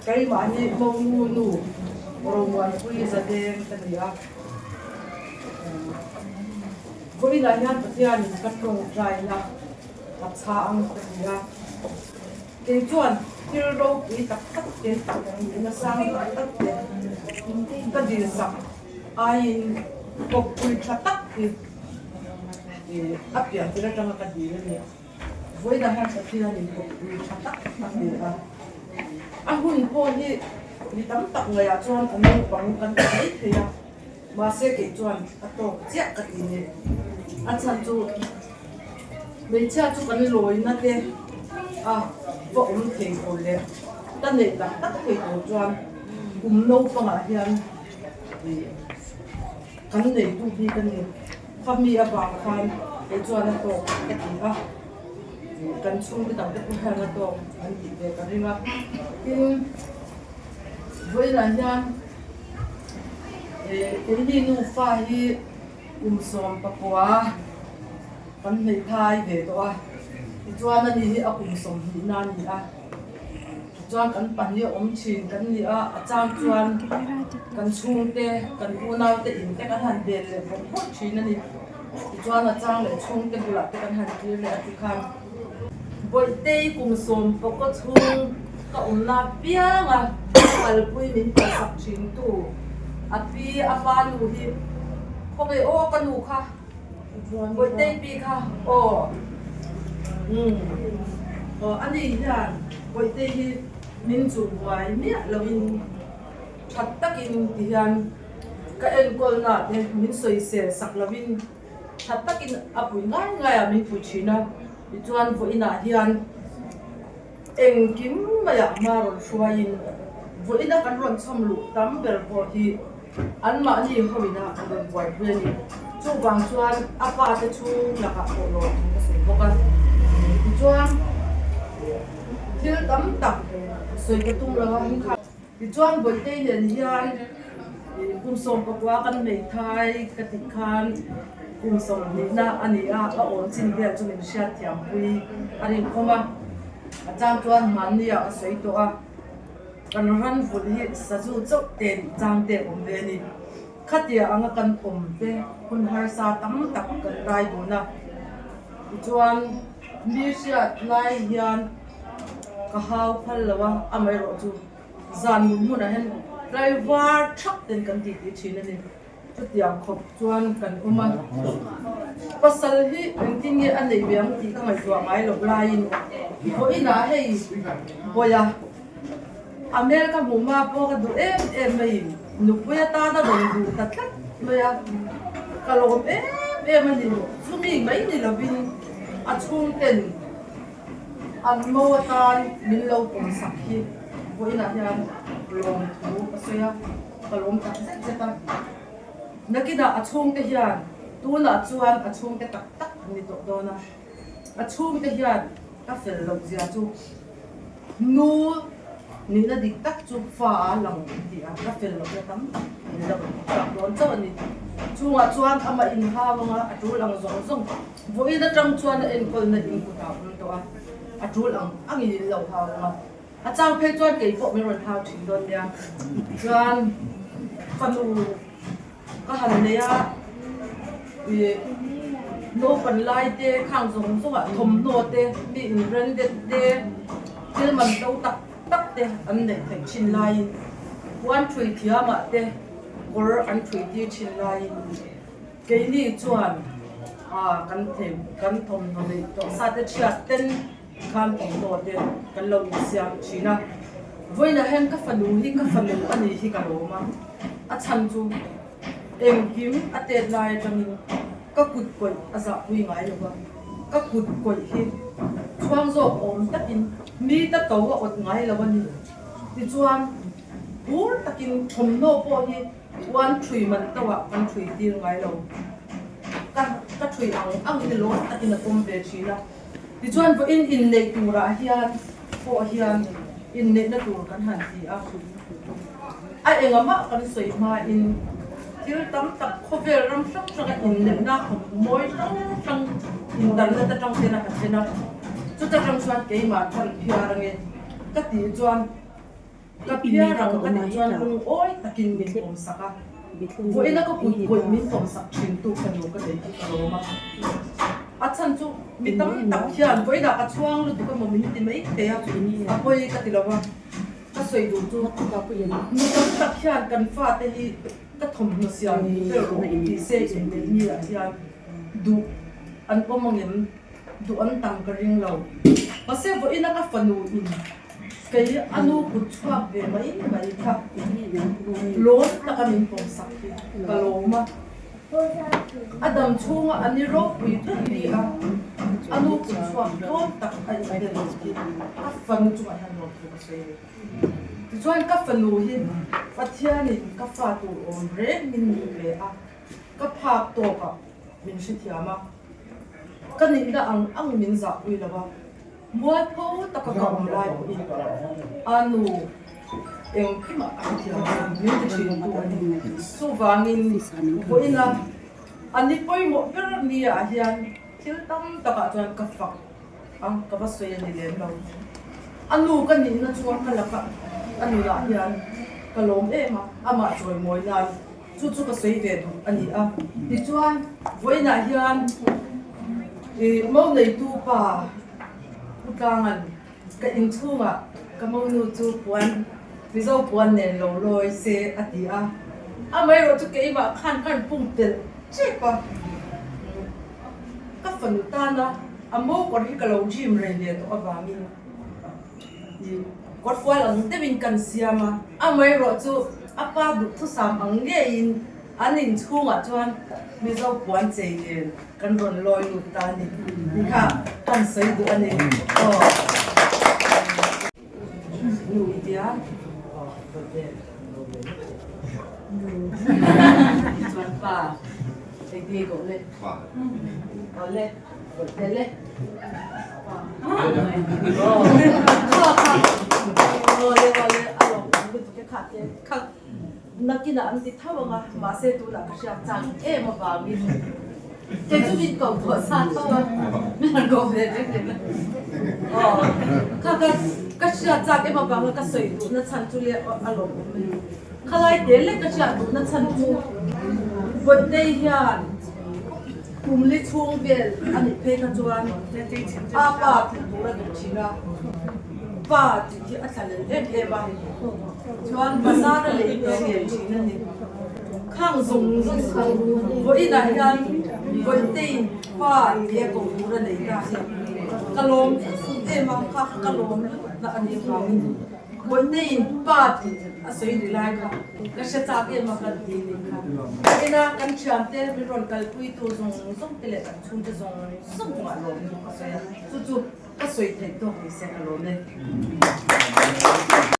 Keimah hi Monu nu Romuanpui Zadeng ka ni a. Vawiinah hian Pathianin ka tawngtaina a chha ang ka ti a. Kei chuan thil ropui tak tak te, nasang tak tak te ka dilsak aiin kawppui tha tak hi a pian tir atanga ka dil a ni. Vawiinah hian Pathianin kawppui tha tak a pe a. A hun pawh hi mi tam tak ngaihah chuan a naupang kan ti mai thei a. Mahse kei chuan a tawk chiah ka ti ni. A chhan chu hmeichhia chu kan lawina te a va awm thei tur leh ka neih tak tak thei tur chuan kum naupangah hian kan neitu bik a ni. Khami avang khan kei chuan a tawk ka ti a, kan chhungte dangte pawh hian a tawk an tih ve ka ring a. Tin, vawiinah hian. Keini nufa hi kum 19 kan hmeithai ve tawh a, tichuan ani hi a kum 20 na a ni a, tichuan kan pahnih a awm thin kan ni a, a chang chuan kan chhungte kan unaute in te kan han bel leh bawk bawk thin a ni, tichuan a chang leh chhungte bulah te kan han kir leh a tikhan. Bawihtei kum 19 chhung ka awmna piang a kalpui min kalsak thin tu a pi a pa nu hi khawnge aw ka nu kha Bawihtei pi kha aw umm aw ani hian Bawihtei hi min chuh buai miah loin that takin ti hian ka enkawlna te min sawisel sak loin Tha takin a pui ngai ngai a min pui thin a, tichuan vawiinah hian engkim maiah hma rawn hruaiin vawiina kan rawn chhawm luh tam ber pawh hi anmahni hoina an rawn buaipui a ni. Chuvang chuan a pa te chhung lakah pawh lawm thu ka sawi bawk a, tichuan thil tam tak sawi ka tum lo a. Tichuan Bawihtei nen hian kum 19 kan hmeithai ka tih khan kum 20 na a ni a, a awm chin vel chu min hriatthiampui a rinkhawm a. A chang chuan hmanni ah ka sawi tawh a, kan ran vulh hi sazu chauh te nih chang te awm ve a ni. Khatia anga kan awm te hun harsa tam tak kan rai dun a. Tichuan mi hriat lai hian ka hau phal lo a, amaherawh chu zan hmun hmunah hian tlai var thap ten kan titi thin a ni. Chutiang khawp chuan kan awm a, pasal hi engtin nge a neih ve ang tih ka ngaihtuah ngai loh laiin vawiinah hei Bawiha a hmel ka hmuh hma pawh ka duh em em maiin nupui atana rawn duh ta tlat mai a, ka lawm em em a ni. Chumi mai ni lovin a chhungten An mo atan min lo pawm sak hi vawiinah hian lawm thu ka sawi a, ka lawm tak zet zet a. Nakinah a chhungte hian tunah chuan a chhungte tak tak an ni tawh dawn a, a chhungte hian ka fel loh zia chu nu nihna dik tak chu fa a lang an ti a, ka fel lohna tam tak min la rawn chhuak dawn chauh a ni. Chungah chuan amah inhau anga a tul ang zawng zawng. Vawiin atang chuan a enkawlna in kutah a awm tawh a, a tul ang angin in lo hau ang a, a chang phei chuan kei pawh min rawn hau thin dawn nia. Chuan fanu ka han nei a, ih naupan lai te khang zawng zawng ah thawmhnaw te, mi in branded te, thil man to tak tak te an neih theih thin laiin puan thui thiam ah te kawr an thui tir thin laiin Keini chuan kan thei kan thawmhnaw neih tawh sa te chhiat ten khan thawmhnaw te kan lo insiam thin a. Vawiinah hian ka fanu hi ka fanu a nih hi ka lawm a, a chhan chu engkim a tet lai atangin ka kut kawih a zahpui ngai lo va, ka kut kawih hi chhuang zawk awm takin mi ta to a awt ngai lo a ni. Tichuan phur takin thawmhnaw pawh hi Uan ṭhui man to ah kan ṭhui tir ngai lo. Ka ka ṭhui ang ang hi lawm takin a pawm ve ṭhin a. Tichuan vawiin inneih turah hian pawh hian inneihna tur kan han ti a. A engah kan sawi hmain thil tam tak khawvel ram hrang hranga inneihna mawi hrang hrang internet atang ten a han en a. Chuta ṭang chuan keimah khan phiar ange ka tih chuan. Ka phiar ang ka tih chuan lungawi takin min pawmsak a, vawiina ka kut kawih min pawmsak thintu fanu ka nei hi ka lawm a. A chhan chu mi tam tak hian vawiinah ka chhuang lutuk emaw min ti mai thei a, a pawi ka ti lo va, ka sawi duh chu mi tam tak hian kan fate hi ka thawmhnaw siam duh ber rawh tih se inneih ni ah hian duh an awm angem duh an tam ka ring lo. Mahse vawiina ka fanu in Kei a nu kut chhuak ve mai mai kha lawm taka min pawmsak hi ka lawm a. A dam chhunga a ni ropui ber ni a, a nu kut chhuak tlawm tak a inbel hi ka fanu chungah hian lawmthu ka sawi a ni. Tichuan ka fanu hi Pathianin ka fa tur awm reng min pe a, ka phak tawkah min hrethiam a, ka nihna ang ang min zahpui lo a. Mualpho taka ka awm lai pawhin a nu engkimah a hrethiam a, min ti thin tu a ni. Chuvangin vawiina a ni pawimawh ber ni-ah hian thil tam takah chuan ka fak a, ka va sawi a ni lem lo. A nu ka nihna chuan ka laka a nunah hian ka lawm em a, amah chawimawi nan chu chu ka sawi ve duh a ni a. Tichuan vawiinah hian ih mo neitu pa Pu Tlangan ka inchhungah ka monu chu puan Mizo puan nen lo lawi se a ti a, amaherawh chu keimah khan ka rawn pung telh tep a, ka fanu tana a mo kawr hi ka lo dream rei ve tawh avangin ih kawrfual ang deuhin kan siam a, amaherawh chu a pa duhthusam ang ngeiin an inchhungah chuan Mizo puan chei nen Kan rawn lawi lut ta a ni tih kha kan sawi duh a ni. Aw. Nu i tia. Aw, dawt ve. Nu. Chuan pa. Engti nge koh le? Pa. Aw le. Dawt ve le. Pa. Aw. Kha kha. Aw le aw le. A lawm awm lutuk e kha te. Kha. Nakinah an ti tho ang a, mahse tunah ka hriat chak em avangin kei chu min ko pawh sa tho a, min han ko ve reng reng a. Aw, kha ka ka hriat chak em avanga ka sawi duhna chhan chu le a lawm awm a ni. Khalai te lek ka hriat duhna chhan chu Bawihtei hian kum li chhung vel a nih phei kha chuan a pa tih tur a duh thin a, pa tih hi a thla lel em em a. Chuan bazar a lei te ngei thin a ni. Khang zawng zawng kha vawiinah hian Bawihteiin pa tia ko tur a nei ta hi ka lawm em em a, kha kha ka lawm lutuk na a nih avangin Bawihteiin pa tih a sawi ri lai kha ka hre chak em a kan ti nih kha. Vawiina kan thiante min rawn kalpui tur zawng zawng te leh kan chhungte zawng zawng chungah lawm lutuk a sawi a, chu chu ka sawi theih tawk ni se ka lawm e.